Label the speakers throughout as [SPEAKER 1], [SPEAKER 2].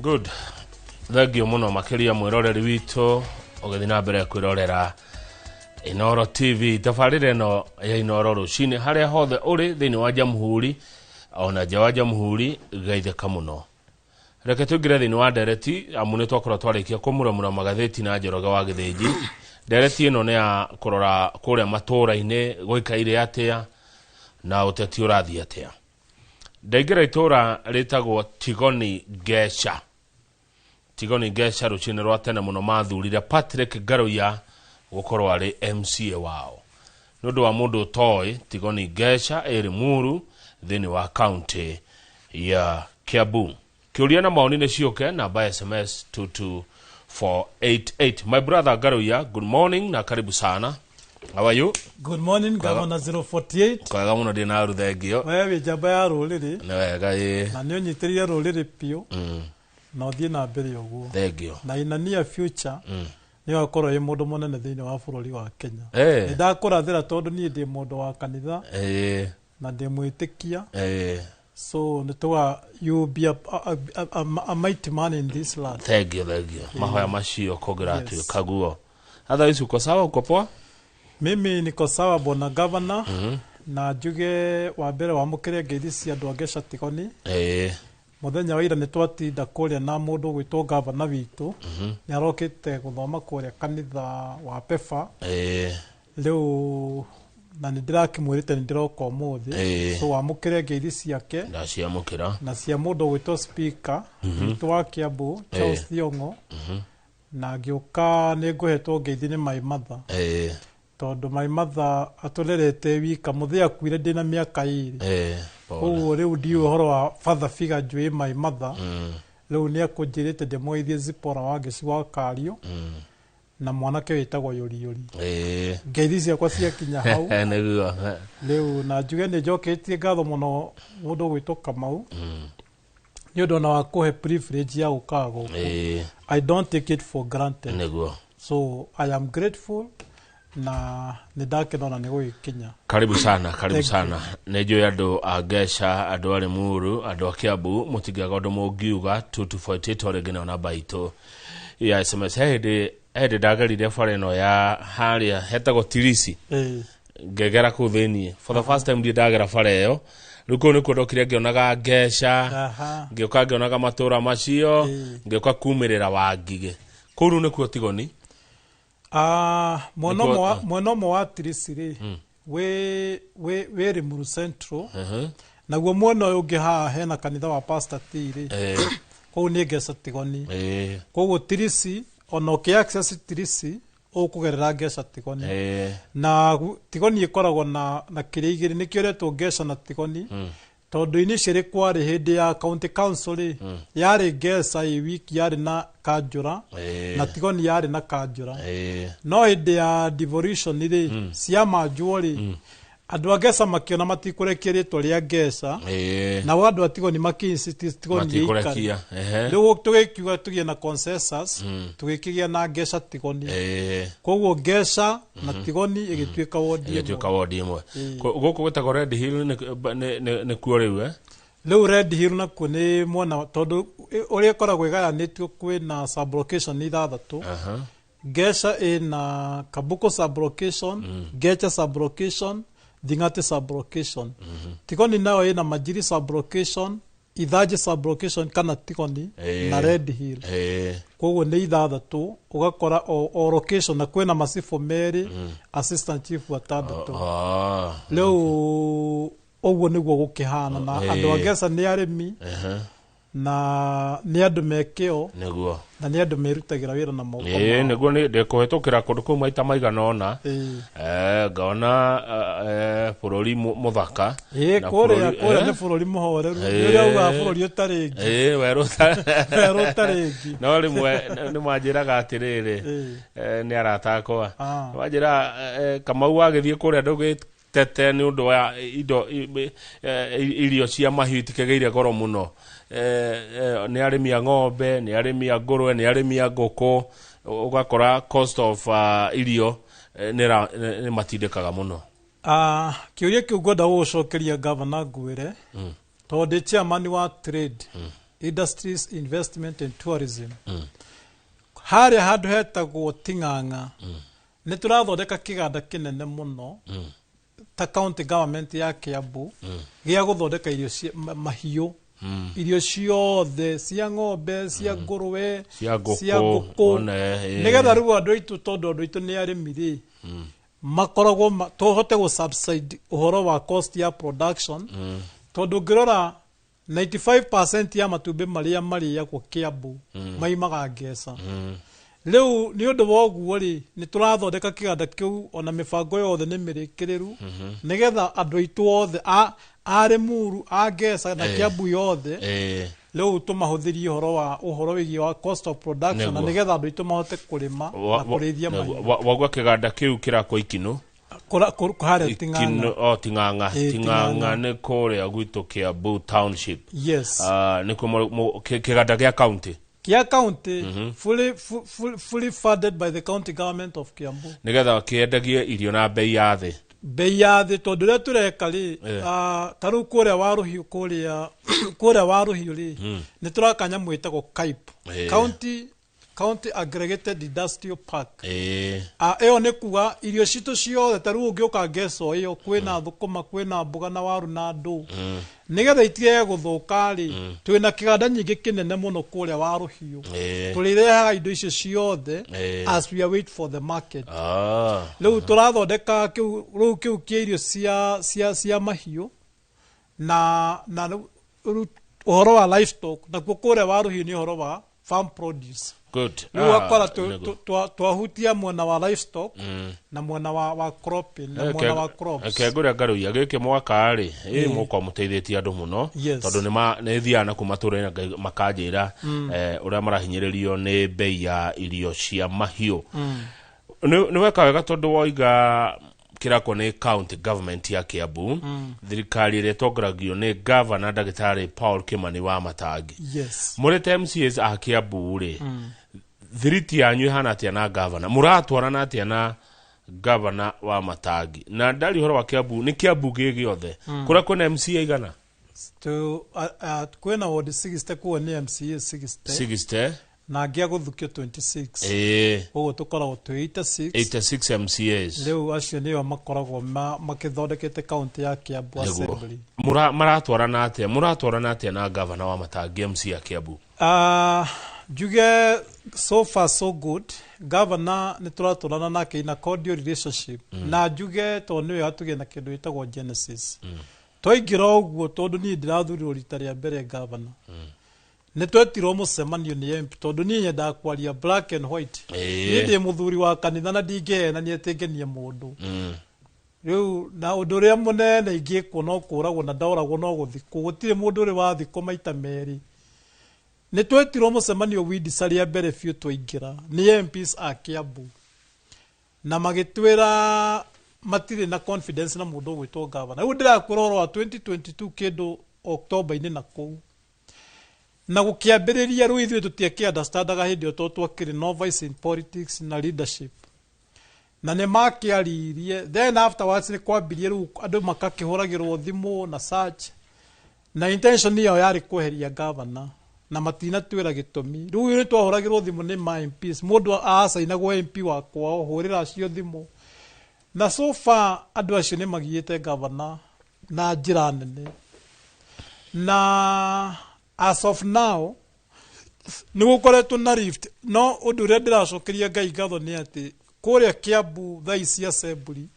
[SPEAKER 1] Good, thengio muno makiria mwiroreri witũ ũgĩthiĩ na mbere kwĩrorera Inoro TV, tabarĩra ĩno ya Inoro rũcinĩ, harĩa hothe ũrĩ thĩinĩ wa jamhuri ona nja wa jamhuri, geithĩka mũno. Reke tũingĩre thĩinĩ wa ndereti, amu nĩ twakorwo twarĩkia kũmuramura magathĩti na Njoroge wa Gĩthĩnji. Ndereti ĩno nĩ ya kũrora kũrĩa matũũra-inĩ gũikaire atĩa na ũteti ũrathiĩ atĩa. Ndaingĩra itũũra rĩtagwo Tigoni Ngeca. Tigoni Ngeca rũcinĩ rwa tene mũno mathurire Patrick Ngaruiya gũkorwo arĩ MCA wao. Nĩ ũndũ wa mũndũ ũtoĩ, Tigoni Ngeca ĩ Limuru thĩinĩ wa kaunti ya Kiambu. Kĩũria na maoni nĩ ciũke namba ya SMS 22488. My brother Ngaruiya, good morning na karibu sana. How are you?
[SPEAKER 2] Good morning, Governor 048.
[SPEAKER 1] Kwega mũno, ndĩ na ruthengio.
[SPEAKER 2] We wĩ njamba ya rũrĩrĩ.
[SPEAKER 1] Nĩ wega ĩ.
[SPEAKER 2] Na nĩ ũnyitĩrĩire rũrĩrĩ biũ na ũthiĩ na mbere ũguo.
[SPEAKER 1] Thengio.
[SPEAKER 2] Na in a near future nĩ ũgakorwo wĩ mũndũ mũnene thĩinĩ wa bũrũri wa Kenya. Nĩ ndakũrathĩra tondũ niĩ ndĩ mũndũ wa kanitha na ndĩ mwĩtĩkia. So nĩ tũga you be a mighty man in this land.
[SPEAKER 1] Thengio, thengio. Mahoya macio kũngĩratuĩka guo. Otherwise uko sawa, uko poa?
[SPEAKER 2] Mimi niko sawa, bwana governor, na njuge wa mbere wamũkĩre ngeithi cia andũ a Ngeca Tigoni. Mũthenya wa ira nĩ twatinda kũrĩa na mũndũ ũgwĩtwo gavana witũ, nĩ arokĩte gũthoma kũrĩa kanitha wa Pefa. Rĩu na nĩ ndĩrakĩmwĩrĩte nĩ ndĩroka ũmũthĩ. So wamũkĩre ngeithi ciake
[SPEAKER 1] Ndaciamũkĩra.
[SPEAKER 2] Na cia mũndũ ũgwĩtwo speaker witũ wa Kiambu, Charles Thiong'o, na ngĩũka nĩ ngũhetwo ngeithi nĩ my mother, tondũ my mother atũrerete wika. Mũthĩ akuire ndĩna mĩaka 2.
[SPEAKER 1] Pole.
[SPEAKER 2] Koguo rĩu ndiũĩ ũhoro wa father figure, njũĩ my mother. Rĩu nĩ akũnjĩrĩte ndĩmũgeithie Zipora wa Ngeci wa Kario na mwanake wĩtagwo Yũri Yũri. Ngeithi ciakwa ciakinya hau.
[SPEAKER 1] Nĩguo.
[SPEAKER 2] Rĩu na njuge nĩ njoketie ngatho mũno mũndũ ũgwĩtwo Kamau nĩ ũndũ ona wa kũhe privilege ya gũkaga gũkũ. I don't take it for granted. So I am grateful na nĩ ndakena ona nĩ gũgĩkinya.
[SPEAKER 1] Karibu sana, karibu
[SPEAKER 2] Thank you.
[SPEAKER 1] sana. Nĩ njũĩ andũ a Ngeca, andũ a Limuru, andũ a Kiambu mũtingĩaga ũndũ mũngiuga. 2248 o rĩngĩ nayo namba itũ ya SMS. He hĩndĩ ndagerire bara ĩno ya harĩa hetagwo Tirisi, ngegera kũu thĩiniĩ for the first time. Ndiĩ ndagera bara ĩyo. Rĩu kũu nĩkuo ndokire ngĩonaga Ngeca, ngĩũka ngĩonaga matũra macio, ngĩũka kumĩrĩra Wangigĩ. Kũu rĩu nĩkuo Tigoni.
[SPEAKER 2] Ah, mwena mwena ũmwe wa Tirisi rĩ wĩ Limuru Central, naguo mwena ũyũ ũngĩ haha hena kanitha wa Pastor T rĩ, kũu nĩ Ngeca Tigoni. Koguo Tirisi, ona ũkĩ access Tirisi ũkũgerera Ngeca Tigoni. Na Tigoni ĩkoragwo na kĩrĩa igĩrĩ, nĩkĩo ĩretwo Ngeca na Tigoni, tondũ initially kwarĩ hĩndĩ ya county council rĩ, yarĩ Ngeca ĩ wiki, yarĩ na kanjũra, na Tigoni yarĩ na kanjũra. No hĩndĩ ya devolution rĩ, ciamanjwo rĩ, andũ a Ngeca makĩona matikũrekia rĩtwa rĩa Ngeca, nao andũ a Tigoni makĩ-insist Tigoni ĩikare.
[SPEAKER 1] Matikũrekia, ehe.
[SPEAKER 2] Rĩu tũgĩkiuga tũgĩe na consensus, tũgĩkĩgĩa na Ngeca Tigoni. Koguo Ngeca na Tigoni ĩgĩtuĩka wodi ĩmwe.
[SPEAKER 1] Ĩgĩtuĩka wodi ĩmwe. Gũkũ gwĩtagwo Red Hill nĩ kuo rĩu, eh?
[SPEAKER 2] Rĩu Red Hill nakuo nĩ mwena, tondũ ũrĩa ĩkoragwo ĩgayanĩtio kwĩna sublocation ithathatũ. Ngeca ĩna Kabuko sublocation, Ngecha sublocation, Thing'ati sublocation. Tigoni nayo ĩna Majiri sublocation, Ithanjĩ sublocation kana Tigoni, na Red Hill. Koguo nĩ ithathatũ, ũgakora o location na kwĩna macibũ merĩ, assistant chief atandatũ. Rĩu ũguo nĩguo gũkĩhana na andũ a Ngeca nĩ arĩmi na nĩ andũ me kĩo na nĩ andũ merutagĩra wĩra na moko mao.
[SPEAKER 1] Nĩguo nĩ ndĩkũhĩtũkĩra kũndũ kũu maita maigana ũna. Ngona bũrũri mũthaka. Na
[SPEAKER 2] kũrĩa kũrĩa nĩ bũrũri mũhoreru. Nĩ ũrĩa ugaga bũrũri ũtarĩ ngi.
[SPEAKER 1] Werũ
[SPEAKER 2] Werũ ũtarĩ ngi.
[SPEAKER 1] No rĩmwe nĩ manjĩraga atĩrĩrĩ, nĩ arata akwa, manjĩraga, Kamau, wagĩthiĩ kũrĩa ndũgĩtete nĩ ũndũ wa indo irio cia mahiũ itikĩgĩire goro mũno. Nĩ arĩmi a ng'ombe, nĩ arĩmi a ngũrwe, nĩ arĩmi a ngũkũ, ũgakora cost of irio nĩ matindĩkaga mũno.
[SPEAKER 2] Ah, kĩũria kĩu ngwenda gũgũcokeria, gavana, ngwĩre tondũ ndĩ chairman wa trade Industries, Investment and Tourism. Harĩa handũ hetagwo Ting'ang'a nĩ tũrathondeka kĩganda kĩnene mũno ta county government ya Kiambu gĩa gũthondeka irio cia mahiũ, irio ciothe cia ng'ombe, cia ngũrwe,
[SPEAKER 1] Cia ngũkũ,
[SPEAKER 2] cia ngũkũ,
[SPEAKER 1] one, ĩĩ.
[SPEAKER 2] nĩgetha rĩu andũ aitũ, tondũ andũ aitũ nĩ arĩmi rĩ, makoragwo tũhote gũ subside ũhoro wa cost ya production, tondũ ũngĩrora 95% ya matumbĩ marĩa marĩagwo Kiambu maimaga Ngeca. Rĩu nĩ ũndũ wa ũguo rĩ, nĩ tũrathondeka kĩganda kĩu, ona mĩbango yothe nĩ mĩrĩkĩrĩru, nĩgetha andũ aitũ othe a Limuru, a Ngeca na Kiambu yothe, rĩu tũmahũthĩrie ũhoro wĩgiĩ wa cost of production na nĩgetha andũ aitũ mahote kũrĩma na kũrĩithia mahiũ.
[SPEAKER 1] Wagua kĩganda kĩu kĩrakwo Ikinu?
[SPEAKER 2] Harĩa
[SPEAKER 1] Ikinu?
[SPEAKER 2] Ting'ang'a.
[SPEAKER 1] O Ting'ang'a.
[SPEAKER 2] Ĩĩ,
[SPEAKER 1] Ting'ang'a.
[SPEAKER 2] Ting'ang'a.
[SPEAKER 1] Nĩ kũrĩa gwitũ Kiambu township.
[SPEAKER 2] Yes.
[SPEAKER 1] Ah, nĩkuo kĩganda gĩa county.
[SPEAKER 2] Kia county, fully funded by the county government of Kiambu.
[SPEAKER 1] Nĩgetha kĩendagie irio na bei ya thĩ.
[SPEAKER 2] Bei ya thĩ, tondũ ũrĩa tũreka rĩ, ta rĩu kũrĩa wa rũhiũ, kũrĩa wa rũhiũ rĩ, nĩ tũraka nyamũ ĩtagwo CAIP, County Aggregated Industrial Park. Ĩyo nĩ kuga irio citũ ciothe, ta rĩu ũngĩũka Ngeco ĩyo, kwĩna thũkũma, kwĩna mboga na waru na ndũ, nĩgetha itigage gũthũka rĩ, twĩna kĩganda nyingĩ kĩnene mũno kũrĩa wa rũhiũ. Tũrĩrehaga indo icio ciothe as we wait for the market. Rĩu tũrathondeka kĩu, rĩu kĩu kĩa irio cia mahiũ na rĩu ũhoro wa livestock, nakuo kũrĩa wa rũhiũ nĩ ũhoro wa farm produce. Rĩu ũgakora twahutia mwena wa livestock na mwena wa cropping na mwena wa crops.
[SPEAKER 1] Reke ngũrĩa ngarũiya gĩkĩ mwaka rĩ, ĩ mũkorwo mũteithĩtie andũ mũno, tondũ nĩ thiaga na kũu matũũra-inĩ makanjĩra ũrĩa marahinyĩrĩrio nĩ bei ya irio cia mahiũ. Nĩ weka wega tondũ woiga kĩrakwo nĩ county government ya Kiambu, thirikari ĩrĩa ĩtongoragio nĩ governor ndagĩtarĩ Paul Kimani wa Matangi. Mũrĩ ta MCAs a Kiambu rĩ, thiriti yanyu ĩhana atĩa na governor? Mũratwarana atĩa na governor wa Matangi? Na ndari ũhoro wa Kiambu, nĩ Kiambu gĩ gĩothe kũrĩa kwĩna MCA igana?
[SPEAKER 2] Kwĩna ward 60, kuo nĩ MCA 60.
[SPEAKER 1] 60.
[SPEAKER 2] Na angĩ a gũthukio 26. Ũguo tũkoragwo twĩ 86.
[SPEAKER 1] 86 MCAs.
[SPEAKER 2] Rĩu acio nĩo makoragwo makĩthondekete county ya Kiambu Assembly.
[SPEAKER 1] Maratwarana atĩa, mũratwarana atĩa na governor wa Matangi, MCA Kiambu?
[SPEAKER 2] Njuge so far so good. Governor nĩ tũratwarana nake in a cordial relationship, na njuge tondũ nĩwe atũgĩe na kĩndũ gĩtagwo genesis. Twaingĩra ũguo, tondũ niĩ ndĩrathurirwo rita rĩa mbere governor, nĩ twetirwo mũcemanio nĩ MP, tondũ niĩ nyendaga kwaria black and white. Niĩ ndĩ mũthuri wa kanitha na ndingĩhenania atĩ ngenie mũndũ. Rĩu na ũndũ ũrĩa mũnene ingĩkwo no kũragwo, na ndoragwo no gũthikwo, gũtirĩ mũndũ ũrĩ wathikwo maita merĩ. Nĩ twetirwo mũcemanio Windsor rĩa mbere biũ twaingĩra nĩ MPs a Kiambu, na magĩtwĩra matirĩ na confidence na mũndũ ũgwĩtwo governor. Rĩu ndĩrakwĩra ũhoro wa 2022 kĩndũ October-inĩ na kũu, na gũkĩambĩrĩria rĩu ithuĩ tũtiakĩ understandaga hĩndĩ ĩyo, tondũ twakĩrĩ novice in politics na leadership, na nĩ makĩaririe. Then afterwards nĩ kwambirie rĩu andũ makakĩhũragĩrwo thimũ na search, na intention yao yarĩ kweheria governor na matinatwĩra gĩtũmi. Rĩu nĩ twahũragĩrwo thimũ nĩ ma MPs, mũndũ acainagwo MP wa kwao, hũrĩra acio thimũ, na so far andũ acio nĩ magiĩte governor na njĩra nene, na as of now nĩ gũkoretwo na rift. No ũndũ ũrĩa ndĩracokeria Ngai ngatho nĩ atĩ kũrĩa Kiambu thaa ici assembly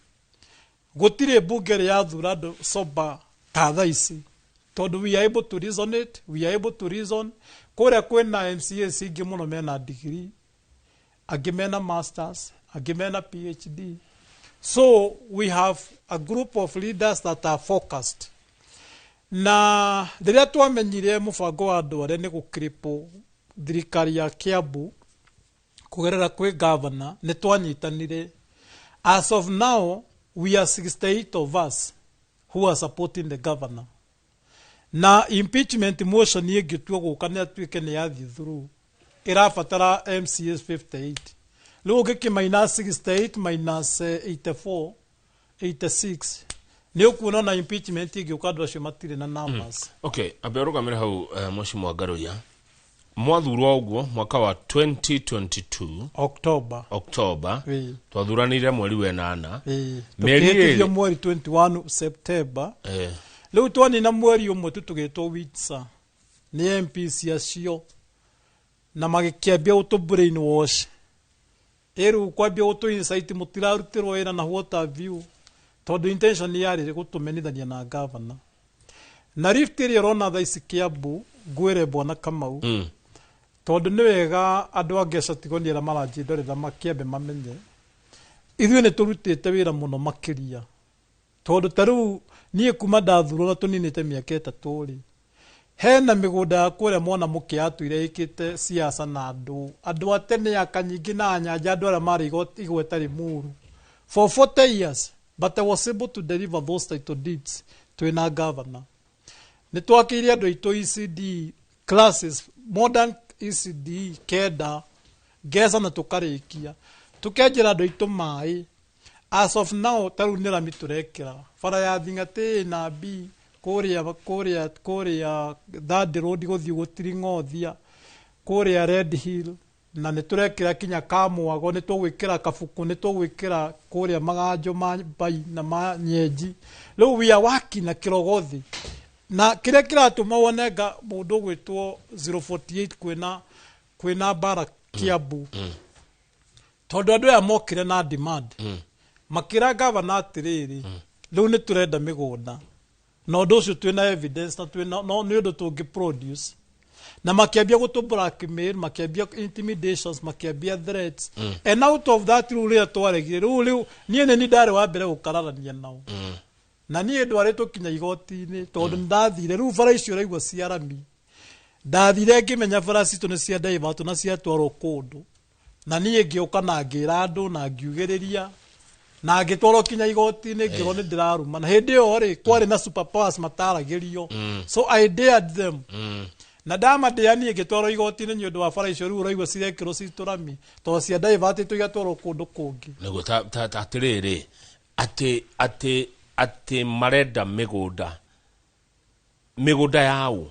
[SPEAKER 2] gũtirĩ mbunge ĩrĩ yathura andũ sober ta thaa ici, tondũ we are able to reason it, we are able to reason. Kũrĩa kwĩna MCAs ingĩ mũno mena degree, angĩ mena masters, angĩ mena PhD, so we have a group of leaders that are focused. Na rĩrĩa twamenyire mũbango wa andũ arĩa nĩ gũkirĩpũ thirikari ya Kiambu kũgerera kwĩ governor, nĩ twanyitanire. As of now we are 68 of us who are supporting the governor, na impeachment motion ĩngĩtua gũka nĩ atuĩke nĩ yathiĩ through, ĩrabatara MCAs 58. Rĩu ũngĩkĩ minus 68 minus 84, 86. Nĩ ũkuona ona impeachment ĩngĩũka, andũ acio matirĩ na numbers.
[SPEAKER 1] Okay, ambe ũrũgamĩre hau. Mheshimiwa Ngaruiya, mwathurwo ũguo mwaka wa 2022
[SPEAKER 2] October.
[SPEAKER 1] October.
[SPEAKER 2] Ĩĩ.
[SPEAKER 1] Twathuranire mweri wenana.
[SPEAKER 2] Ĩĩ.
[SPEAKER 1] Mĩeri
[SPEAKER 2] Tũkĩhĩtithio
[SPEAKER 1] ĩrĩ.
[SPEAKER 2] Mweri 21 September. Rĩu twanina mweri ũmwe tu, tũgĩtwo Witsa nĩ MPs acio na magĩkĩambia gũtũ brainwash, ĩrĩu kwambia gũtũ incite, mũtirarutĩrwo wĩra na what have you, tondũ intention yarĩ gũtũmenithania na governor na rift ĩrĩa ũrona thaa ici Kiambu. Ngwĩre, bwana Kamau, tondũ nĩ wega andũ a Ngeca Tigoni arĩa maranjĩndorera makĩambe mamenye ithuĩ nĩ tũrutĩte wĩra mũno makĩria, tondũ ta rĩu niĩ kuma ndathurwo na tũninĩte mĩaka 3 rĩ, hena mĩgũnda ya kũrĩa mwana mũke yatũire ĩkĩte siasa na andũ a tene aka nyingĩ na anyanja, andũ arĩa marĩ igweta Limuru for 40 years, but I was able to deliver those title deeds. Twĩna governor nĩ twakĩire andũ aitũ ECD classes, modern ECD kenda Ngeca, na tũkarĩkia tũkenjera andũ aitũ maĩ. As of now, ta rĩu nĩ rami tũrekĩra bara ya Thing'atĩ A na B kũrĩa Third Road gũthiĩ gũtiring'othia kũrĩa Red Hill, na nĩ tũrekĩra kinya Kamwago, nĩ tũgwĩkĩra Kabuku, nĩ tũgwĩkĩra kũrĩa Maganjo ma Mbai na ma Nyenji. Rĩu we are working na Kĩrogothi, na kĩrĩa kĩratũma wone nga mũndũ ũgwĩtwo 048 kwĩna mbara Kiambu, tondũ andũ aya mokire na demand, makĩra gavana atĩrĩrĩ, rĩu nĩ tũrenda mĩgũnda, na ũndũ ũcio twĩna evidence na twĩna no nĩ ũndũ tũngĩ produce, na makĩambia gũtũ blackmail, makĩambia intimidations, makĩambia threats, and out of that rĩu rĩrĩa twaregire, rĩu niĩ nĩ ni ndarĩ wa mbere gũkararania nao, na niĩ ndwarĩtwo kinya igoti-inĩ, tondũ nĩ ndathire rĩu bara icio ũraigua cia rami, ndathire ngĩmenya bara citũ nĩ cia divert na ciatwarwo kũndũ, na niĩ ngĩũka na ngĩra andũ na ngiugĩrĩria na ngĩtwarwo kinya igoti-inĩ, ngĩrwo nĩ ndĩraruma, na hĩndĩ ĩyo rĩ kwarĩ na super powers mataragĩrio, so I dared them na ndamadĩa. Niĩ ngĩtwarwo igoti-inĩ nĩ ũndũ wa bara icio rĩu ũraigua cirekĩrwo citũ rami, tondũ cia divertĩtwo igatwarwo kũndũ kũngĩ.
[SPEAKER 1] Nĩguo ta atĩrĩrĩ, atĩ marenda mĩgũnda yaũ?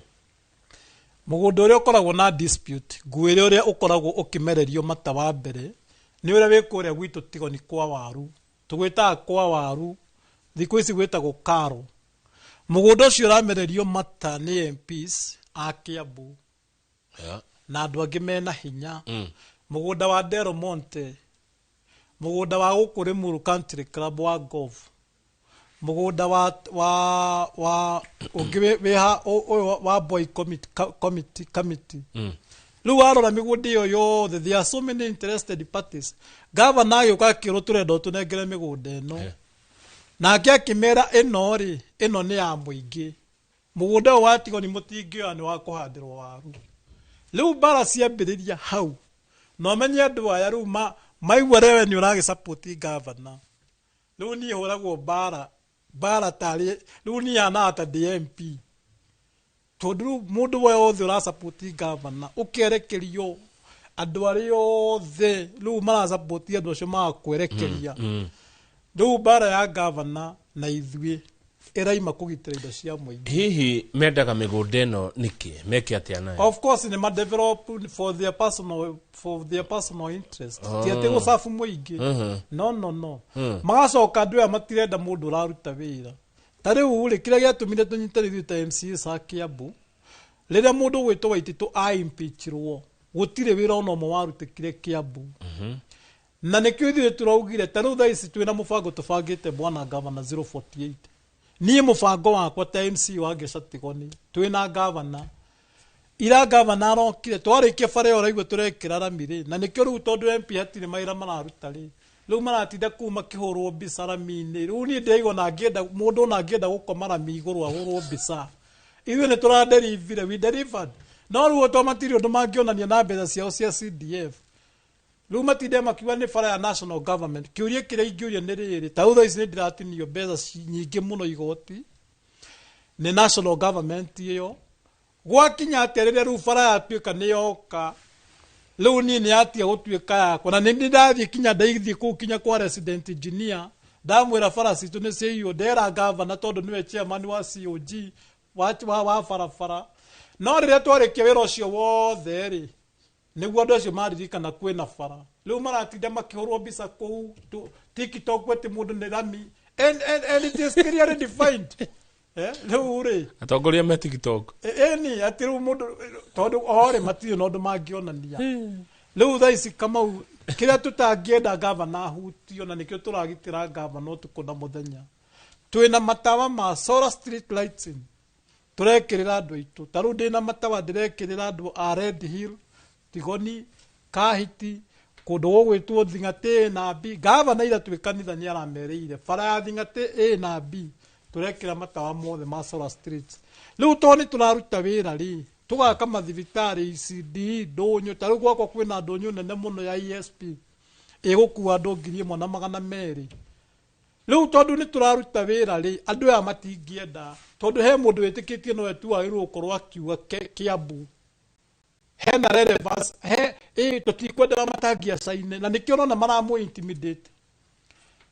[SPEAKER 2] Mũgũnda ũrĩa ũkoragwo na dispute, ngwĩre ũrĩa ũkoragwo ũkĩmererio mata wa mbere nĩ ũrĩa wĩ kũrĩa gwitũ Tigoni kwa Waru, tũgwĩtaga kwa Waru, thikũ ici gwĩtagwo Karo. Mũgũnda ũcio ũramererio mata nĩ MPs a Kiambu na andũ angĩ mena hinya. Mũgũnda wa Del Monte, mũgũnda wa gũkũ Limuru Country Club wa golf, mũgũnda wa ũngĩ wĩ ũyũ wa boy committee, committee. Rĩu warora mĩgũnda ĩyo yothe, there are so many interested parties. Gavana agĩũka akĩrwo tũrenda ũtũnengere mĩgũnda ĩno. Nake akĩmera ĩno rĩ, ĩno nĩ ya mũingĩ, mũgũnda ũyũ wa Tigoni mũtingĩoya, nĩ wa kũhandĩrwo waru. Rĩu mbara ciambĩrĩria hau, na ũmenye andũ aya rĩu maigua rewe nĩ ũragĩsupport gavana, rĩu niĩ hũragwo mbara tarĩ rĩu niĩ hanaga ta ndĩ MP, tondũ rĩu mũndũ wothe ũrasupport gavana ũkerekerio, andũ arĩa othe rĩu marasupport andũ acio magakwerekeria. Rĩu mbara ya gavana na ithuĩ ĩraima kũgitĩra indo cia mũingĩ.
[SPEAKER 1] Hihi mendaga mĩgũnda ĩno nĩkĩ? Meke atĩa nayo?
[SPEAKER 2] Of course nĩ madevelop for their personal interest, ti atĩ gũcabu mũingĩ. No, magacoka andũ aya matirenda mũndũ ũraruta wĩra. Ta rĩu rĩ, kĩrĩa gĩatũmire tũnyitane ithuĩ ta MCAs a Kiambu, rĩrĩa mũndũ gwĩtwo Waititũ aimpeachirwo, gũtirĩ wĩra ona ũmwe warutĩkire Kiambu, na nĩkĩo ithuĩ tũraugire ta rĩu thaa ici twĩna mũbango tũbangĩte, bwana gavana 048. Niĩ mũbango wakwa ta MC wa Ngeca Tigoni twĩna gavana, ira gavana arokire twarĩkia bara ĩyo ũraigua tũrekĩra rami rĩ, na nĩkĩo rĩu tondũ MP hatirĩ mawĩra mararuta rĩ, rĩu maratinda kũu makĩhũrwo mbica rami-inĩ. Rĩu niĩ ndĩraigua ona angĩenda mũndũ ona angĩenda gũkoma rami igũrũ ahũrwo mbica, ithuĩ nĩ tũraderivire, we delivered. No rĩu to matirĩ ũndũ mangĩonania na mbeca ciao cia CDF, rĩu matinde makiuga nĩ bara ya national government. Kĩũria kĩrĩa ingĩũria nĩ rĩrĩ, ta rĩu thaa ici nĩ ndĩratinio mbeca nyingĩ mũno igoti nĩ national government ĩyo, gwakinya atĩa rĩrĩa rĩu bara yatuĩka nĩ yoka, rĩu niĩ nĩ yatia gũtuĩka yakwa? Na nĩ ndathiĩ kinya ndaithiĩ kũu kinya kwa resident engineer. Ndamwĩra bara citũ nĩ ciaiywo, ndera gavana tondũ nĩwe chairman wa COG wa barabara. No rĩrĩa twarĩkia wĩra ũcio wothe rĩ, nĩguo andũ acio maririkana kwĩna bara. Rĩu maratinda makĩhũrwo mbica kũu TikTok atĩ mũndũ nĩ rami, and it is clearly defined. Rĩu rĩ,
[SPEAKER 1] atongoria me TikTok.
[SPEAKER 2] Ĩni atĩ rĩu mũndũ tondũ orĩ matirĩ na ũndũ mangĩonania. Rĩu thaa ici Kamau, kĩrĩa tũtangĩenda gavana ahutio, na nĩkĩo tũragitĩra gavana ũtukũ na mũthenya, twĩna matawa ma solar street lighting tũrekĩrĩra andũ aitũ. Ta rĩu ndĩna matawa ndĩrekĩrĩra andũ a Red Hill, Tigoni, Kahiti, kũndũ gũgwĩtwo Thing'atĩ A na B. Gavana ira twĩ kanitha nĩ aramerĩire bara ya Thing'atĩ A na B tũrekĩra matawa mothe ma solar streets. Rĩu tondũ nĩ tũraruta wĩra rĩ, tũgaka mathibitarĩ ECD, ndũnyũ. Ta rĩu gwakwa kwĩna ndũnyũ nene mũno ya ESP ĩgũkua andũ 1,200. Rĩu tondũ nĩ tũraruta wĩra rĩ, andũ aya matingĩenda, tondũ he mũndũ wĩtĩkĩtie nowe tu wagĩrĩirwo gũkorwo akiuga Kiambu hena relevance, he tũtikwendaga matangi acaine, na nĩkĩo ũrona maramũ intimidate.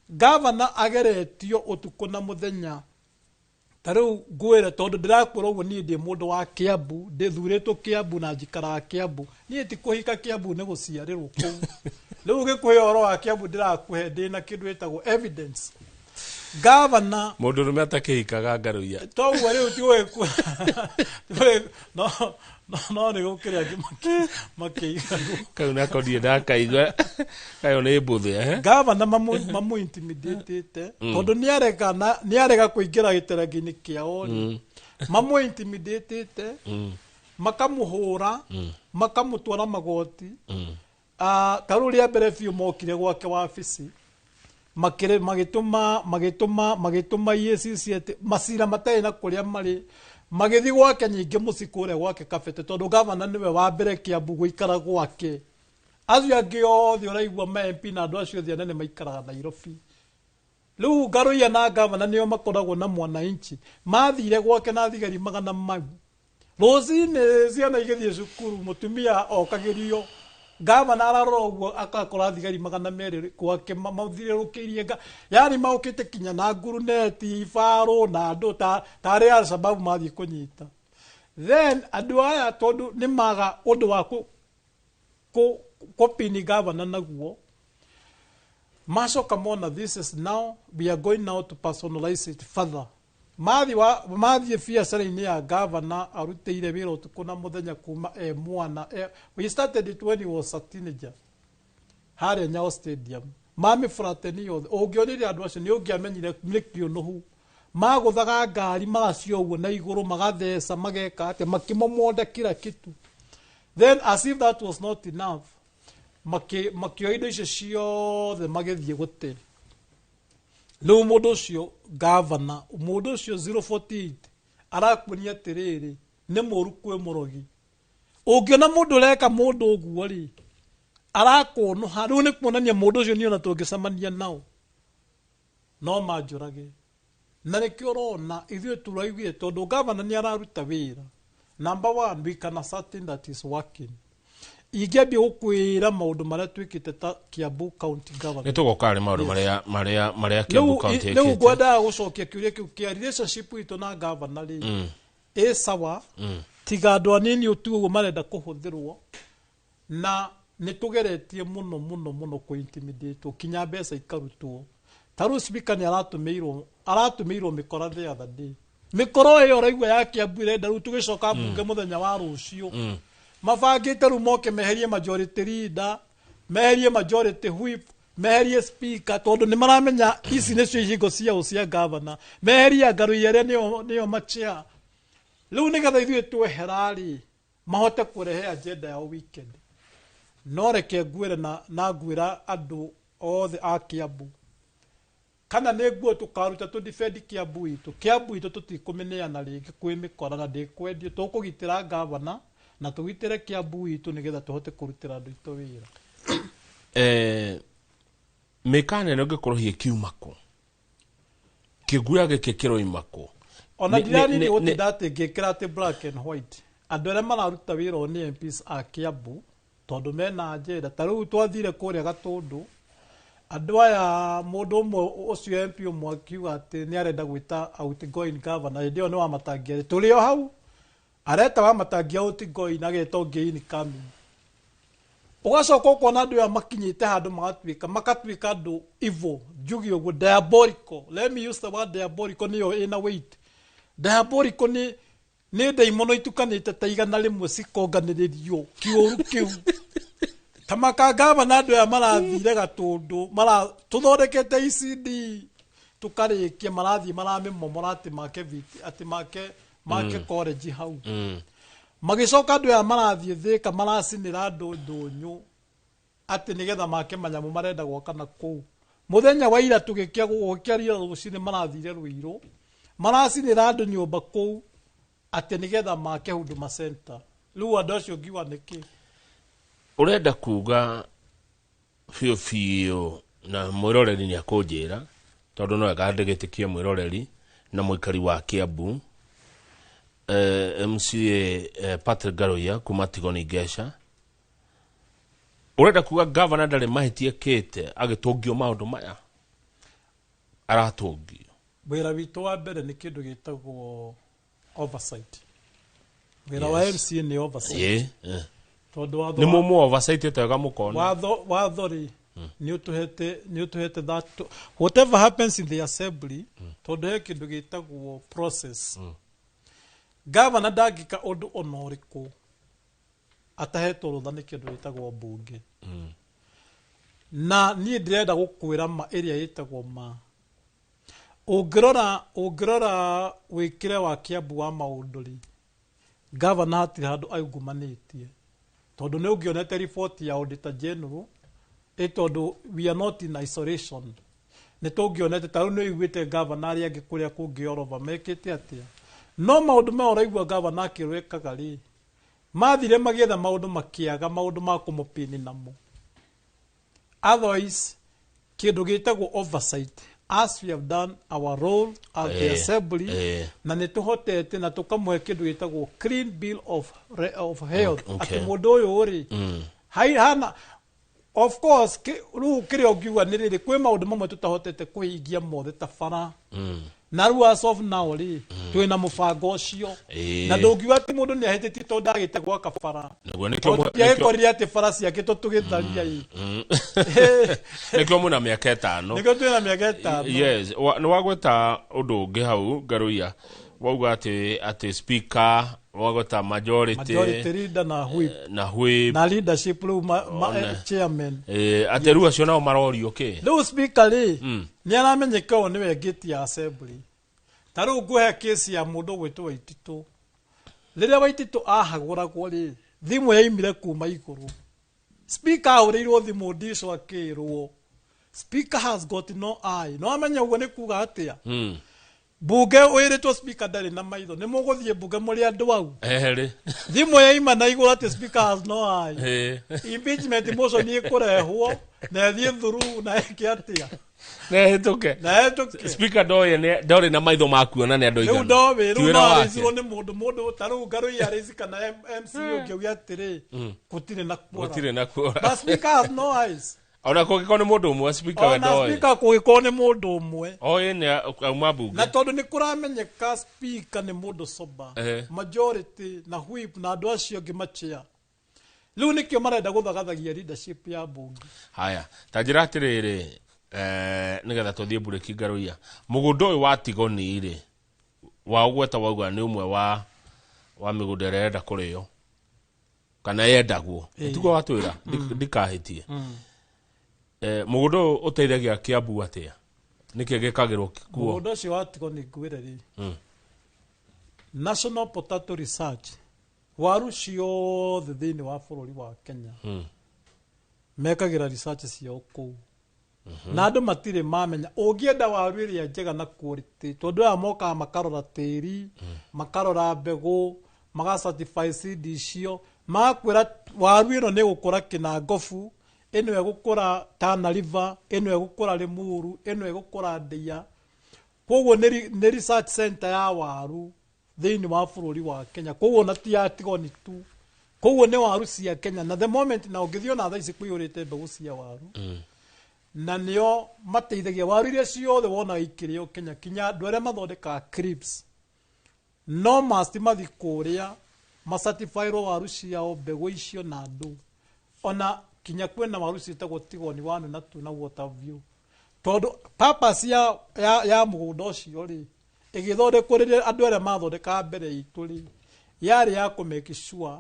[SPEAKER 2] Gavana ageretio ũtukũ na mũthenya. Ta rĩu ngwĩre, tondũ ndĩrakwĩra ũguo, niĩ ndĩ mũndũ wa Kiambu, ndĩthurĩtwo Kiambu na njikaraga Kiambu. Niĩ ti kũhika Kiambu, nĩ gũciarĩrwo kũu. Rĩu ngĩkũhe ũhoro wa Kiambu, ndĩrakũhe ndĩna kĩndũ gĩtagwo evidence. Gavana
[SPEAKER 1] Mũndũ ũrũme atakĩhikaga ngaruia.
[SPEAKER 2] Toguo rĩu ti no no no nĩ gũkĩrĩ angĩ makĩigagwo.
[SPEAKER 1] Kau nako ndirĩ ndakaigua, kayo nĩ mbũthĩ eh?
[SPEAKER 2] Gavana mamu intimidatĩte tondũ nĩarega nĩarega kũingĩra gĩterengĩ-inĩ kĩao rĩ, mamu intimidatĩte, makamũhũra, makamũtwara magoti. Ta rĩu rĩa mbere biũ mokire gwake wabici, makĩrĩ magĩtũma EACC atĩ macira matarĩ na kũrĩa marĩ, magĩthiĩ gwake nyingĩ mũciĩ kũrĩa gwake Kabete, tondũ gavana nĩwe wa mbere Kiambu gũikara gwake. Acio angĩ othe ũraigua ma MP na andũ acio othe anene maikaraga Nairobi. Rĩu Ngaruiya na gavana nĩo makoragwo na mwananchi. Mathire gwake na thigari magana mau rũcinĩ, ciana igĩthiĩ cukuru, mũtumia okagĩrio, gavana ararora ũguo akakora thigari 200 gwake mathirĩrũkĩirie, yani maũkĩte kinya na nguruneti, ibarũ na andũ tarĩ Al-Shabaab mathiĩ kũnyita. Then andũ aya tondũ nĩ maga ũndũ wa kũpini gavana naguo, macoka mona this is now we are going now to personalize it further. Mathiĩ biacara-inĩ ya gavana arutĩire wĩra ũtukũ na mũthenya kuma e mwana, we started it when he was a teenager, harĩa Nyayo Stadium. Mamĩburateni yothe ũngĩonire andũ acio nĩ ũngĩamenyire nĩ kĩũnũhu. Magũthaga ngari magacio ũguo na igũrũ, magatheca, mageka atĩa, makĩmomonda kila kitu. Then as if that was not enough, makĩoya indo icio ciothe magĩthiĩ gũte. Rĩu mũndũ ũcio gavana, mũndũ ũcio 048 arakuonia atĩrĩrĩ, nĩ mũru kwĩ mũrogi. Ũngĩona mũndũ ũreka mũndũ ũguo rĩ, arakũnũha. Rĩu nĩ kuonania mũndũ ũcio niĩ ona tũngĩcemania nao no manjũrage. Na nĩkĩo ũrona ithuĩ tũraiguire tondũ gavana nĩ araruta wĩra. Number one, we can ascertain that is working. Ingĩambia gũkwĩra maũndũ marĩa twĩkĩte ta Kiambu County
[SPEAKER 1] Nĩ
[SPEAKER 2] Government,
[SPEAKER 1] tũgoka harĩ maũndũ marĩa Kiambu County
[SPEAKER 2] rĩu
[SPEAKER 1] ĩkĩte.
[SPEAKER 2] ngwendaga gũcokia kĩũria kĩu kĩa relationship itũ na gavana rĩ, ĩ sawa, tiga andũ anini ũtu ũguo marenda kũhũthĩrwo, na nĩ tũgeretie mũno mũno mũno kũ intimidate kinya mbeca ikarutwo. Ta rĩu speaker nĩ aratũmĩirwo mĩkora the other day. Mĩkoro ĩyo ũraigua ya Kiambu ĩrenda rĩu tũgĩcoka mbunge mũthenya wa rũciũ, mabangĩte rĩu moke meherie majority leader, meherie majority whip, meherie speaker, tondũ nĩ maramenya ici nĩcio ihingo ciao cia gavana. Meherie Ngaruiya arĩa nĩo machia. Rĩu nĩgetha ithuĩ twehera rĩ, mahote kũrehe agenda yao weekend. No reke ngwĩre na ngwĩra andũ othe a Kiambu, kana nĩ nguo tũkaruta tũ defend Kiambu itũ. Kiambu itũ tũtikũmĩneana rĩngĩ kwĩ mĩkora na ndĩkwendio. Tũkũgitĩra gavana na tũgitĩre Kiambu itũ nĩgetha tũhote kũrutĩra andũ aitũ wĩra.
[SPEAKER 1] Mĩkana ĩno ĩngĩkorwo hihi ĩkiuma kũ, kĩguya gĩkĩ kĩroima kũ?
[SPEAKER 2] Ona ndiranini gũtinda atĩ ngĩkĩra atĩ black and white, andũ arĩa mararuta wĩra ũyũ nĩ MPs a Kiambu, tondũ mena agenda. Ta rĩu twathire kũrĩa Gatũndũ, Andũ aya mũndũ ũmwe ũcio MP ũmwe akiuga atĩ nĩ arenda gwĩta outgoing governor, hĩndĩ ĩyo nĩ Wamatangi arĩ, tũrĩ o hau areta Wamatangi outgoing, ageta ũngĩ incoming. Ũgacoka ũkona andũ aya makinyĩte handũ magatuĩka makatuĩka andũ evil, njuge ũguo, diabolical. Let me use the word diabolical, nĩyo ĩna weight. Diabolical nĩ ndaimono itukanĩte ta 100 cikonganĩrĩrio kĩũru kĩu. Ta makangava na andũ aya marathire Gatũndũ, mara tũthondekete ECD tũkarĩkia, marathiĩ maramĩmomora atĩ make viti, atĩ make college hau. Magĩcoka andũ aya marathiĩ Thĩka maracinĩra andũ ndũnyũ atĩ nĩgetha make manyamũ marenda gwaka na kũu. Mũthenya wa ira tũgĩkia gũkĩaria rũcinĩ marathire Ruiru, maracinĩra andũ nyũmba kũu atĩ nĩgetha make Huduma Center. Rĩu andũ acio ngiuga nĩkĩ?
[SPEAKER 1] Ũrenda kuga biũ biũ na mwĩroreri nĩ akũnjĩra, tondũ no wega ndĩgĩtĩkie mwĩroreri na mũikari wa Kiambu, MCA Patrick Ngaruiya kuma Tigoni Ngeca, ũrenda kuga gavana ndarĩ mahĩtia ekĩte agĩtũngio maũndũ maya aratũngio?
[SPEAKER 2] Wĩra witũ wa mbere nĩ kĩndũ gĩtagwo oversight. Wĩra wa MCA nĩ oversight. Tondũ watho
[SPEAKER 1] Nĩ mũmũ oversight wega mũkona.
[SPEAKER 2] Watho rĩ, nĩ ũtũhete that whatever happens in the assembly, tondũ he kĩndũ gĩtagwo process. Gavana ndangĩka ũndũ ona ũrĩkũ atahetwo rũtha nĩ kĩndũ gĩtagwo mbunge. Na niĩ ndĩrenda gũkwĩra ma ĩrĩa ĩtagwo ma. Ũngĩrora wĩkĩre wa Kiambu wa maũndũ rĩ, gavana hatirĩ handũ aungumanĩtie, tondũ nĩ ũngĩonete riboti ya Auditor General ĩ, tondũ we are not in isolation, nĩ tũngĩonete ta rĩu nĩ ũiguĩte gavana arĩa angĩ kũrĩa kũngĩ orova mekĩte atĩa. No maũndũ maya ũraigua gavana akĩrwo ekaga rĩ, mathire magĩetha maũndũ makĩaga maũndũ ma kũmũpini namo. Otherwise kĩndũ gĩtagwo oversight, as we have done our role at the assembly, na nĩ tũhotete na tũkamũhe kĩndũ gĩtagwo clean bill of health, atĩ mũndũ ũyũ rĩ, hana of course rĩu kĩrĩa ũngiuga nĩ rĩrĩ, kwĩ maũndũ mamwe tũtahotete kũhingia mothe ta bara. Na rĩu as of now rĩ, twĩna mũbango ũcio. Na ndũngiuga atĩ mũndũ nĩ ahĩtĩtie tondũ ndagĩte gwaka bara.
[SPEAKER 1] Naguo nĩkĩo
[SPEAKER 2] Tondũ tũtiagĩkorire atĩ bara ciakĩtwo tũgĩtharia ĩ.
[SPEAKER 1] Nĩkĩo mwĩna mĩaka 5.
[SPEAKER 2] Nĩkĩo twĩna mĩaka 5.
[SPEAKER 1] Yes, nĩ wagweta ũndũ ũngĩ hau Ngaruiya, wauga atĩ speaker, wagweta majority,
[SPEAKER 2] majority leader na whip,
[SPEAKER 1] na whip,
[SPEAKER 2] na leadership rĩu chairman.
[SPEAKER 1] Atĩ rĩu acio nao marorio kĩ?
[SPEAKER 2] Rĩu speaker rĩ, nĩ aramenyeka ũyũ nĩwe ngĩti ya assembly. Ta rĩu ngũhe kesi ya mũndũ ũgwĩtwo Waititũ. Rĩrĩa Waititũ ahagũragwo rĩ, thimũ yaimire kuma igũrũ. Speaker ahũrĩirwo thimũ ndico akĩrwo speaker has got no eye. No amenye ũguo nĩ kuga atĩa? Bunge wĩrĩtwo speaker ndarĩ na maitho, nĩ mũgũthiĩ bunge mũrĩ andũ au?
[SPEAKER 1] Erĩ.
[SPEAKER 2] Thimũ yaima na igũrũ atĩ speaker has no eye, impeachment motion ĩkũrehwo na ĩthiĩ through na ĩke atĩa?
[SPEAKER 1] Na ĩhĩtũke.
[SPEAKER 2] Na ĩhĩtũke.
[SPEAKER 1] Speaker ndoĩ ndarĩ na maitho ma kuona nĩ andũ
[SPEAKER 2] Rĩu
[SPEAKER 1] aigana.
[SPEAKER 2] ndoĩ
[SPEAKER 1] Ti
[SPEAKER 2] rĩu
[SPEAKER 1] wĩra
[SPEAKER 2] no
[SPEAKER 1] wake.
[SPEAKER 2] arĩcirwo nĩ mũndũ ta rĩu Ngaruiya arĩci kana MC ũngĩuga atĩrĩ, gũtirĩ na kuora.
[SPEAKER 1] Gũtirĩ na kuora.
[SPEAKER 2] But speaker has no eyes.
[SPEAKER 1] Ona kũngĩkorwo nĩ mũndũ ũmwe, speaker we
[SPEAKER 2] Ona
[SPEAKER 1] ndoĩ.
[SPEAKER 2] speaker kũngĩkorwo nĩ mũndũ ũmwe.
[SPEAKER 1] Oĩ nĩ auma bunge.
[SPEAKER 2] Na tondũ nĩ kũramenyeka speaker nĩ mũndũ sober, majority na whip na andũ acio angĩ machia rĩu nĩkĩo marenda gũthagathagia leadership ya bunge.
[SPEAKER 1] Haya, ta njĩra atĩrĩrĩ, nĩgetha tũthiĩ mburĩki, Ngaruiya, mũgũnda ũyũ wa Tigoni rĩ, wa ũgweta wauga nĩ ũmwe wa mĩgũnda ĩrĩa ĩrenda kũrĩo kana yendagwo. Tiguo watwĩra? Ndikahĩtie. Mũgũnda ũyũ ũteithagia Kiambu atĩa? Nĩkĩ gĩkagĩrwo kuo?
[SPEAKER 2] Mũgũnda ũcio wa Tigoni, ngwĩre rĩ, National Potato Research, waru ciothe thĩinĩ wa bũrũri wa Kenya mekagĩra research ciao kũu, na andũ matirĩ mamenya ũngĩenda waru ĩrĩa njega na quality, tondũ aya mokaga makarora tĩri, makarora mbegũ, maga certify seed icio, magakwĩra waru ĩno nĩ ĩgũkũra Kĩnangobu, ĩno ĩgũkũra Tana River, ĩno ĩgũkũra Limuru, ĩno ĩgũkũra Ndia. Koguo nĩ research center ya waru thĩinĩ wa bũrũri wa Kenya. Koguo na ti ya Tigoni tu, koguo nĩ waru cia Kenya. Na the moment na ũngĩthiĩ ona thaa ici kũiyũrĩte mbegũ cia waru. Na nĩo mateithagia waru iria ciothe wonaga ikĩrĩo Kenya, kinya andũ arĩa mathondekaga crisps no must mathi kũrĩa macertifyirwo waru ciao, mbegũ icio na andũ. Ona kinya kwĩna waru ciĩtagwo Tigoni 1 na 2 na Water View, tondũ purpose ya mũgũnda ũcio rĩ, ĩgĩthondekwo rĩrĩa andũ arĩa mathondekaga mbere itũ rĩ, yarĩ ya kũ make sure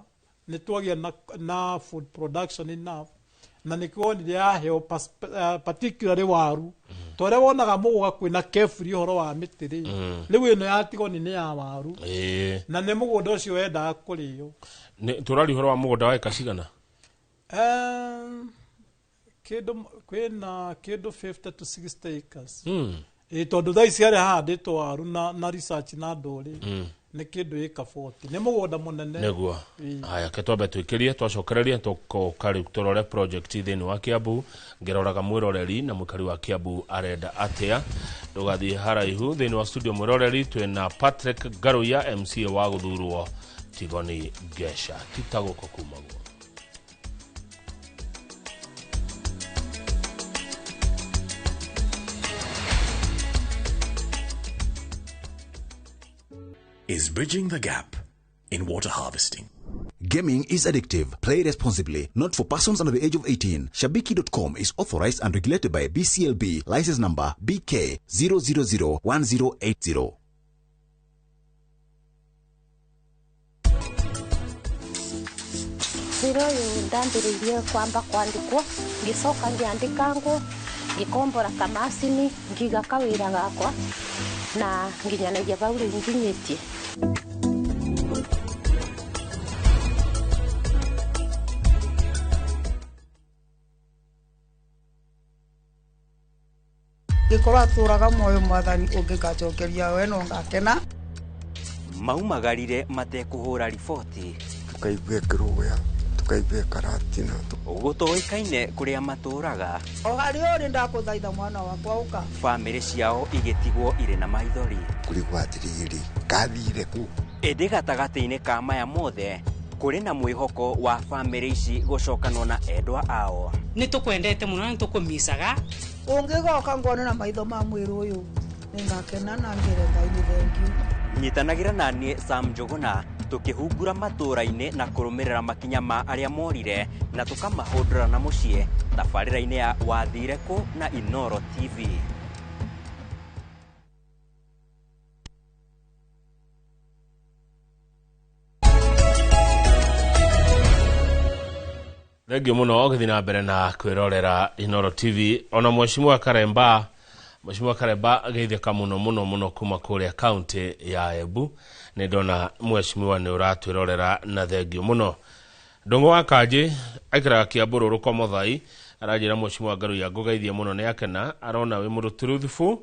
[SPEAKER 2] nĩ twagĩa na food production enough. Na nĩkĩo wonire yaheo particularly waru, ta ũrĩa wonaga mũgũga kwĩna kefri ũhoro wa mĩtĩ rĩ, rĩu ĩno ya Tigoni nĩ ya waru. Na nĩ mũgũnda ũcio wendaga kũrĩo.
[SPEAKER 1] Tũraria ũhoro wa mũgũnda wa ĩka cigana?
[SPEAKER 2] Kĩndũ kwĩna kĩndũ 50 to 60 acres. Ĩ tondũ thaa ici harĩa hahandĩtwo waru na research na ndũrĩ nĩ kĩndũ ĩka 40, nĩ mũgũnda mũnene.
[SPEAKER 1] Nĩguo. Haya, ke twambe twĩkĩrie, twacokereria tũkoka rĩu tũrore project thĩinĩ wa Kiambu. Ngĩroraga mwĩroreri na mũikari wa Kiambu arenda atĩa. Ndũgathiĩ haraihu. Thĩinĩ wa studio, mwĩroreri, twĩna Patrick Ngaruiya, MCA wa gũthurwo Tigoni Ngeca. Tita gũkũ kumagwo.
[SPEAKER 3] Is bridging the gap in water harvesting.
[SPEAKER 4] Gaming is addictive. Play responsibly. Not for persons under the age of 18. Shabiki.com is authorized and regulated by BCLB. License number BK 0001080.
[SPEAKER 5] Wĩra ũyũ ndambĩrĩirie kwamba kwandĩkwo, ngĩcoka ngĩandĩkangwo, ngĩkombora kamacini, ngiga kawĩra gakwa na nginyanagia bau rĩu nginyĩtie.
[SPEAKER 6] Ngĩkorwo atũraga muoyo, mwathani ũngĩgacokeria we no ngakena.
[SPEAKER 7] Maumagarire matekũhũra riboti.
[SPEAKER 8] Tukaigua ĩkĩrũgũya, tukaigua ĩkaratina.
[SPEAKER 7] Gũtoĩkaine kũrĩa matũraga.
[SPEAKER 6] O harĩa ũrĩ, ndakũthaitha mwana wakwa ũka.
[SPEAKER 7] Bamĩrĩ ciao igĩtigwo irĩ na maithori.
[SPEAKER 8] Kũrigwo atĩrĩrĩ, kathire kũ?
[SPEAKER 7] Ĩndĩ gatagatĩ-inĩ ka maya mothe kũrĩ na mwĩhoko wa bamĩrĩ ici gũcokanwo na endwa ao.
[SPEAKER 9] Nĩ tũkwendete mũno na nĩ tũkũmicaga.
[SPEAKER 6] Ũngĩgoka ngone na maitho ma mwĩrĩ ũyũ, nĩngakena na ngĩre Ngai nĩ thengiũ.
[SPEAKER 7] Nyitanagĩra na niĩ Sam Njũgũna tũkĩhungura matũũra-inĩ na kũrũmĩrĩra makinya ma arĩa morire na tũkamahũndũra na mũciĩ tabarĩra-inĩ ya Wathire Kũ na Inoro TV.
[SPEAKER 1] Thengio mũno ũgĩthiĩ na mbere na kwĩrorera Inoro TV. Ona Mheshimiwa Karemba, Mheshimiwa Karemba geithĩka mũno mũno mũno kuma kũrĩa kaunti ya Embu. Nĩ ndona mheshimiwa nĩ ũratwĩrorera na thengio mũno. Ndũng'ũ wa Kanjĩ aikaraga Kiambu Rũrũko Mũthai, aranjĩra Mheshimiwa Ngaruiya ngũgeithie mũno, nĩ akena arona wĩ mũndũ truthful,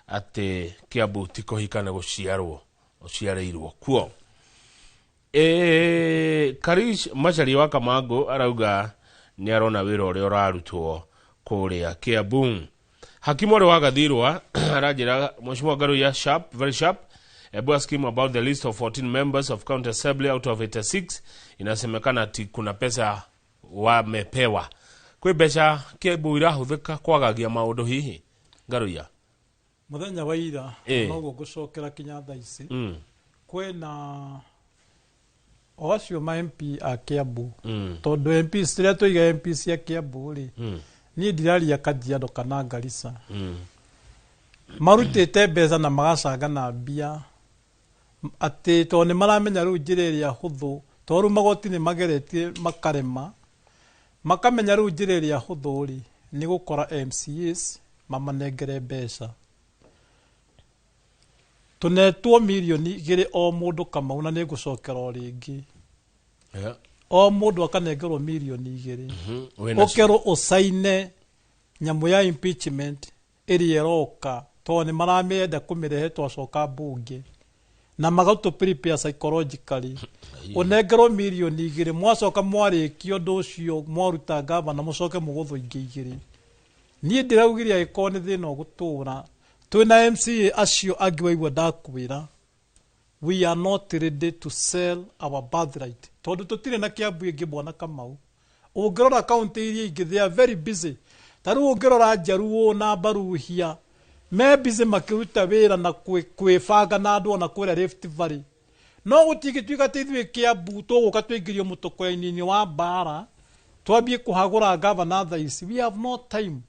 [SPEAKER 1] atĩ Kiambu ti kũhika nĩ gũciarwo ũciarĩirwo kuo. Karish Macharia wa Kamango arauga nĩ arona wĩra ũrĩa ũrarutwo kũrĩa Kiambu. Hakimu ũrĩ wa Gathirwa aranjĩra Mheshimiwa Ngaruiya sharp, very sharp. Ebu ask him about the list of 14 members of county assembly out of 86. Inasemekana ati kuna pesa wamepewa. Kwĩ mbeca Kiambu irahũthĩka kwagagia maũndũ hihi, Ngaruiya?
[SPEAKER 2] Mũthenya wa ira, noguo ngũcokera kinya thaa ici, kwĩna o acio ma MP a Kiambu, tondũ MP rĩrĩa tũiga MP cia Kiambu rĩ, niĩ ndiraria Kajiado kana Garissa, marutĩte mbeca na magacangana mbia atĩ tondũ nĩ maramenya rĩu njĩra ĩrĩa hũthũ, tondũ rĩu magoti nĩ mageretie makarema, makamenya rĩu njĩra ĩrĩa hũthũ rĩ nĩ gũkora MCAs mamanengere mbeca. Tũnetwo mirioni 2 o mũndũ, Kamau, na nĩ ngũcokera o rĩngĩ. O mũndũ akanengerwo mirioni 2.
[SPEAKER 1] Wĩna
[SPEAKER 2] ũkerwo ũcaine nyamũ ya impeachment ĩrĩa ĩroka, tondũ nĩ maramĩenda kũmĩrehe twacoka mbunge na magatũ prepare psychologically. Ũnengerwo mirioni 2, mwacoka mwarĩkia ũndũ ũcio, mwaruta gavana, mũcoke mũgũthwo ingĩ igĩrĩ. Niĩ ndĩraugire angĩkorwo nĩ thĩna ũgũtũra twĩna MCA acio angĩ, waigua ndakwĩra, we are not ready to sell our birthright, tondũ tũtirĩ na Kiambu ĩngĩ, bwana Kamau. Ũngĩrora kaunti iria ingĩ, they are very busy. Ta rĩu ũngĩrora Njaruũ na Mbaruhia me busy makĩruta wĩra na kwĩbanga na andũ ona kũrĩa Rift Valley. No gũtingĩtuĩka atĩ ithuĩ Kiambu tũgũka tũingĩrio mũtokoinĩ wa mbara twambie kũhagũra gavana thaa ici. We have no time.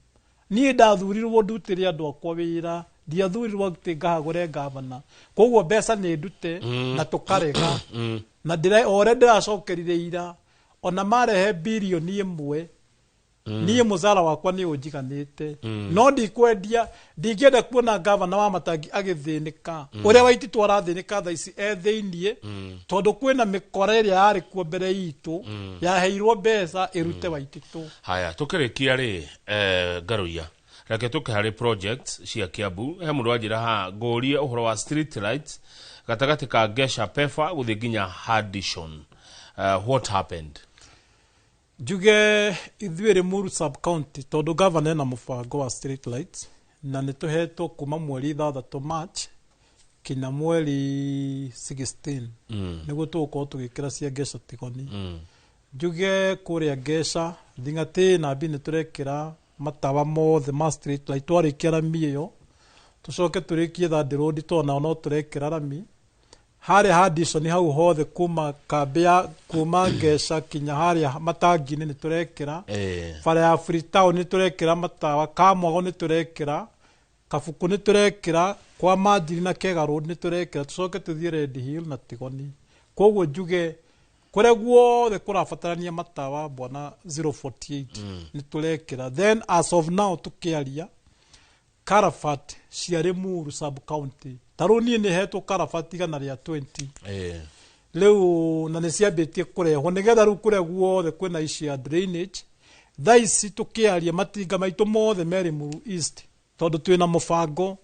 [SPEAKER 2] Niĩ ndathurirwo ndutĩre andũ akwa wĩra, ndiathurirwo atĩ ngahagũre gavana. Koguo mbeca nĩ ndute na tũkarega. Na o ũrĩa ndĩracokerire ira, ona marehe birioni 1, niĩ mũcara wakwa nĩ ũnjiganĩte. No ndikwendia, ndingĩenda kuona gavana wa Matangi agĩthĩnĩka ũrĩa Waititu arathĩnĩka thaa ici e thĩiniĩ, tondũ kwĩna mĩkora ĩrĩa yarĩ kuo mbere itũ yaheirwo mbeca ĩrute Waititu.
[SPEAKER 1] Haya, tukĩrĩkia rĩ, Ngaruiya, reke tũke harĩ projects cia Kiambu. He mũndũ wanjĩra haha ngũrie ũhoro wa street lights gatagatĩ ka Gesha Pefa gũthiĩ nginya Hadishon. What happened?
[SPEAKER 2] Njuge ithuĩ Limuru sub county, tondũ gavana ena mũbango wa street lights na nĩ tũhetwo kuma mweri 6 March kinya mweri 16 nĩguo tũgũkorwo tũgĩkĩra cia Ngeca Tigoni. Njuge kũrĩa Ngeca Thing'atĩ na Mbi nĩ tũrekĩra matawa mothe ma street light. Twarĩkia rami ĩyo tũcoke tũrĩkie Third Road, tondũ nao no tũrekĩra rami harĩa Hadison hau hothe kuma kambĩ ya kuma Ngeca kinya harĩa matangi-inĩ nĩ tũrekĩra. Bara ya Freetown nĩ tũrekĩra matawa, Kamwago nĩ tũrekĩra, Kabuku nĩ tũrekĩra, kwa Manjiri na Kega Road nĩ tũrekĩra, tũcoke tũthiĩ Red Hill na Tigoni. Koguo njuge kũrĩa guothe kũrabatarania matawa bwana 048 nĩ tũrekĩra. Then as of now tũkĩaria Karafat cia Limuru sub county, ta rĩu niĩ nĩ hetwo Karafat 120 rĩu, na nĩ ciambĩtie kũrehwo nĩgetha rĩu kũrĩa guothe kwĩna issue ya drainage. Thaa ici tũkĩaria matinga maitũ mothe me Limuru East, tondũ twĩna mũbango.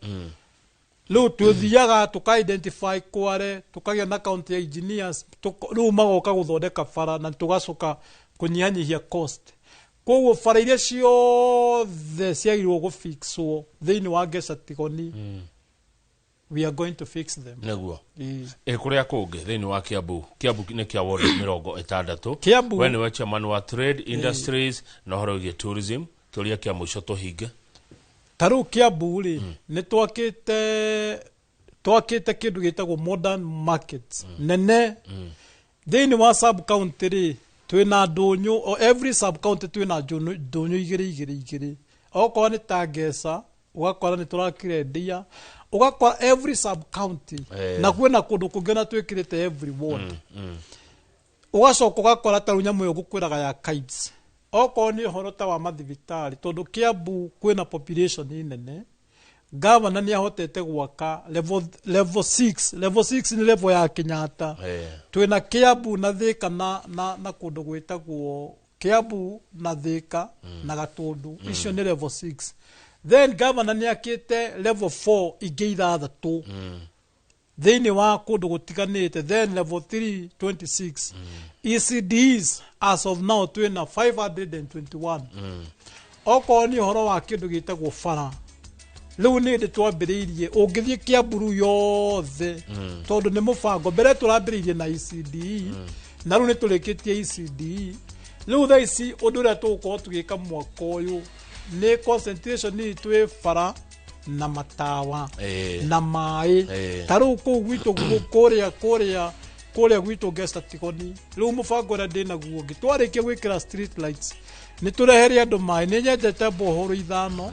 [SPEAKER 2] Rĩu tũthiaga tũka identify kware, tũkagĩa na county engineers, rĩu magoka gũthondeka bara na tũgacoka kũnyihanyihia cost. Koguo bara iria ciothe ciagĩrĩirwo gũfixwo thĩinĩ wa Ngeca Tigoni, we are going to fix them.
[SPEAKER 1] Nĩguo.
[SPEAKER 2] Ĩĩ.
[SPEAKER 1] Kũrĩa kũngĩ thĩinĩ wa Kiambu, Kiambu nĩ kĩa ward 60.
[SPEAKER 2] Kiambu.
[SPEAKER 1] We nĩwe chairman wa trade industries na ũhoro wĩgiĩ tourism. Kĩũria kĩa mũico tũhinge.
[SPEAKER 2] Ta rĩu Kiambu rĩ, nĩ twakĩte kĩndũ gĩtagwo modern markets nene thĩinĩ wa sub county rĩ. Twĩna ndũnyũ o every sub county, twĩna ndũnyũ igĩrĩ igĩrĩ igĩrĩ. Okorwo nĩ ta Ngeca ũgakora nĩ tũrakire ndia, ũgakora every sub county na kwĩna kũndũ kũngĩ ona twĩkĩrĩte every ward. Ũgacoka ũgakora ta rĩu nyamũ ĩyo ngũkwĩraga ya kites, okorwo nĩ ũhoro ta wa mathibitarĩ, tondũ Kiambu kwĩna population nene, gavana nĩ ahotete gwaka level 6. Level 6 nĩ level ya Kenyatta. Twĩna Kiambu na Thika na kũndũ gwĩtagwo Kiambu na Thika na Gatũndũ, icio nĩ level 6. Then gavana nĩ akĩte level 4 ingĩ 6 thĩinĩ wa kũndũ gũtiganĩte, then level 3 26. ECDs as of now twĩna 521. Okorwo nĩ ũhoro wa kĩndũ gĩtagwo bara, rĩu nĩ hĩndĩ twambĩrĩirie. Ũngĩthiĩ Kiamburu yothe, tondũ nĩ mũbango mbere tũrambĩrĩirie na ECDE, na rĩu nĩ tũrĩkĩtie ECDE. Rĩu thaa ici ũndũ ũrĩa tũgũkorwo tũgĩka mwaka ũyũ nĩ concentration itũ ĩ bara na matawa na maĩ. Ta rĩu kũu gwitũ kũrĩa gwitũ Ngesta Tigoni, rĩu mũbango ũrĩa ndĩnaguo ũngĩ, twarĩkia gwĩkĩra street lights nĩ tũrehere andũ maĩ. Nĩ nyendete bohoro 5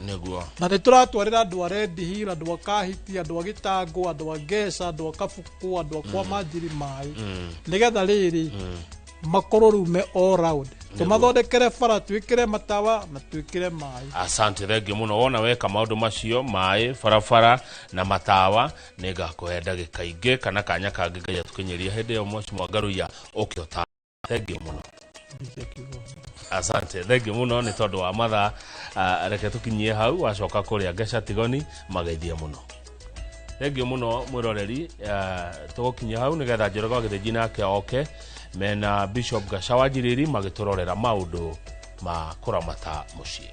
[SPEAKER 2] na nĩ tũratwarĩra andũ a Red Hill, andũ a Kahiti, andũ a Gĩtangũ, andũ a Ngeca, andũ a Kabuku, andũ a kwa Manjiri maĩ, nĩgetha rĩrĩ makorwo rĩu me all round, tũmathondekere bara, twĩkĩre matawa na twĩkĩre maĩ.
[SPEAKER 1] Asante, thengiũ mũno. Wona weka maũndũ macio, maĩ, barabara na matawa, nĩ ngakũhe ndagĩka ingĩ kana kanya kangĩ ngai atũkinyĩria hĩndĩ ĩyo. Mheshimiwa Ngaruiya ũke ũta. Thengiũ mũno, asante, thengiũ mũno. Nĩ tondũ wa mathaa, reke tũkinyie hau. Wacoka kũrĩa Ngeca Tigoni mageithie mũno. Thengiũ mũno mwĩroreri, tũgũkinyia hau nĩgetha Njoroge wa Gĩthĩnji nake oke mena Bishop Gacawa Njiriri magĩtũrorera maũndũ ma kũramata mũciĩ.